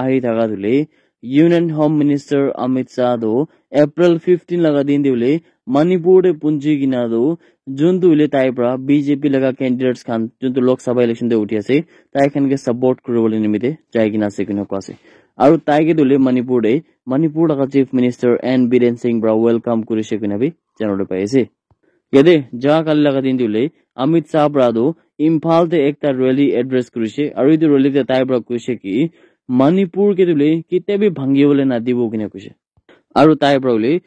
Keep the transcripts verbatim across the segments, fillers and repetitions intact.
Ahi thaka tu le, Union Home Minister Amit Shah tu April fifteen laga din te hoile Manipur te punji kena tu juntu hoile tai pra B J P laga candidates khan juntu Lok Sabha election te uthi ase, tai khan ke support kuribole nimite jai kena ase koina koa ase. Aru tai ke tu hoile Manipur te, Manipur laga Chief Minister N Biren Singh pra welcome kurise koina bi janabole pai ase. Yate ja kali laga din te hoile Amit Shah pra tu Imphal te ekta rally address kurise, aru etu rally te tai pra kuise ki Manipur ke tu hoile ketia bi bhangi bole na dibo koina kuise. Aru tai pra hoile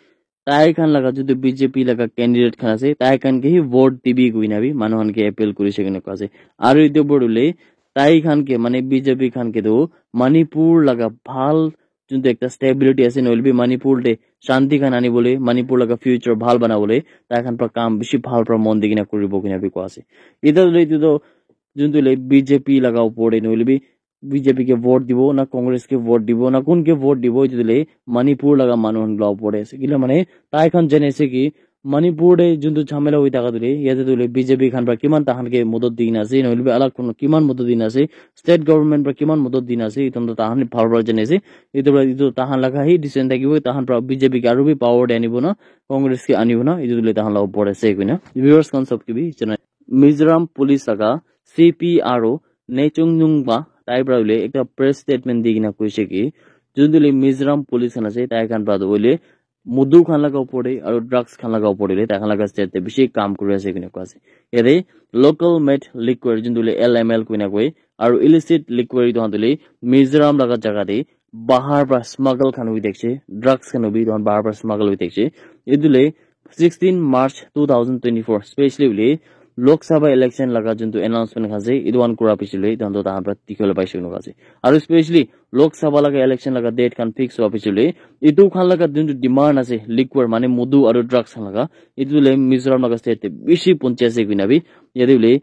tai khan laga jutu B J P laga candidate khan ase, tai khan ke hi vote dibi koina bi manu khan ke appeal kurise koina koa ase. Aru etu opor te hoile tai khan ke mane B J P khan ke tu Manipur laga bhal juntu ekta stability ase, nohoile bi Manipur te shanti khan anibole, Manipur laga future bhal banabole tai khan pra kam bishi bhal pra mon di kena kuribo koina bi koa ase. Eta hoile etu tu juntu hoile B J P laga opor te nohoile bi B J P ke vote dibo na Congress ke vote dibo na kun ke vote dibo, etu tu hoile Manipur laga manu khan la opor te ase. Kila mane tai khan jane ase ki Manipur te juntu jhamela hoi thaka tu hoile yate tu hoile B J P khan pra kiman tahan ke modot di kena ase, nohoile bi alag kun kiman modot di kena ase, state government pra kiman modot di kena ase, etu tu tahan bhal pra jane ase. Etu pra etu tahan laga hi decision thakibo, tahan pra B J P ke aru bi power te anibo na Congress ke anibo na, etu tu hoile tahan la opor te ase koina. Viewers khan sob ke bi janai. Mizoram police laga C P R O Nechung Nungba tai pra hoile ekta press statement di kena koise ki juntu hoile Mizoram police khan ase, tai khan pra tu hoile mudu khan laga opor te aru drugs khan laga opor te hoile tai khan laga state te bishi kam kuri ase koina koa ase. Yate local made liquor juntu hoile L M L koina koi aru illicit liquor etu khan tu hoile Mizoram laga jaga te bahar pra smuggle khan hoi thakise, drugs khan hobi etu khan bahar pra smuggle hoi thakise. Etu hoile sixteen March two thousand twenty-four, specially hoile Lok Sabha election laga juntu announcement khan ase, etu khan kura piche hoile etu khan tu tahan pra dikhi bole paise koina koa ase. Aru specially Lok Sabha laga election laga date khan fix hua piche hoile etu khan laga juntu demand ase, liquor mane mudu aru drugs khan laga, etu hoile Mizoram laga state te bishi punchi ase koina bi yate hoile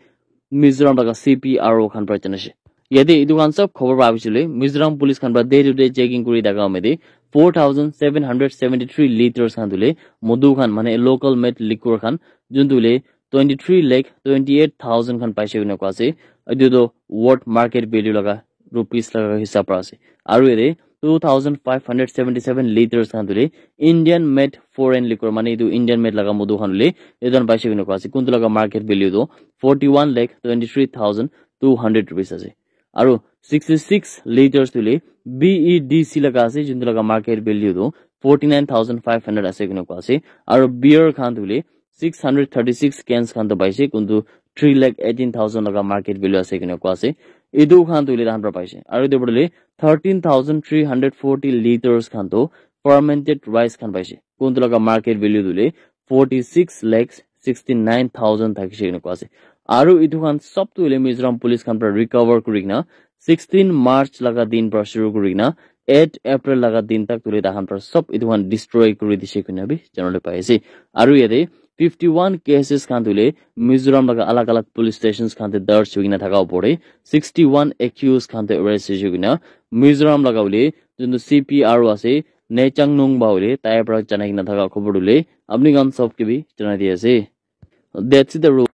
Mizoram laga C P R O khan pra jane ase. Yate etu khan sob khobor pa piche hoile Mizoram police khan pra day to day checking kuri thaka home te four thousand seven hundred seventy three liters khan tu hoile mudu khan mane local made liquor khan juntu hoile twenty three lakh twenty eight thousand khan paise koina koa ase. Etu tu worth market value laga rupees laga hisab pra ase. Aru yate two thousand five hundred seventy seven liters khan tu hoile Indian made foreign liquor mane etu Indian made laga mudu khan hoile etu khan paise koina koa ase. Kuntu laga market value tu forty one lakh twenty three thousand two hundred rupees ase. Aru sixty six liters tu hoile B E D C laga ase, juntu laga market value tu forty nine thousand five hundred ase koina koa ase. Aru beer khan tu hoile six hundred thirty six cans khan tu paise, kuntu three lakh eighteen thousand laga market value ase koina koa ase. Etu khan tu hoile tahan pra paise. Aru etu opor te hoile thirteen thousand three hundred forty liters khan tu fermented rice khan paise, kuntu laga market value tu hoile forty six lakhs sixty nine thousand thakise koina koa ase. Aru etu khan sob tu hoile Mizoram police khan pra recover kuri kena sixteen March laga din pra shuru kuri kena eight April laga din tak tu hoile tahan pra sob etu khan destroy kuri dise koina bi janabole pai ase. Aru yate fifty one cases khan tu hoile Mizoram laga alag alag police stations khan te darj hoi kena thaka opor te sixty one accused khan tu arrest hoise koina Mizoram laga hoile juntu C P R O ase, Nechang Nungba hoile tai pra janai kena thaka khobor tu hoile apni khan sob ke bi janai di ase. That's it, the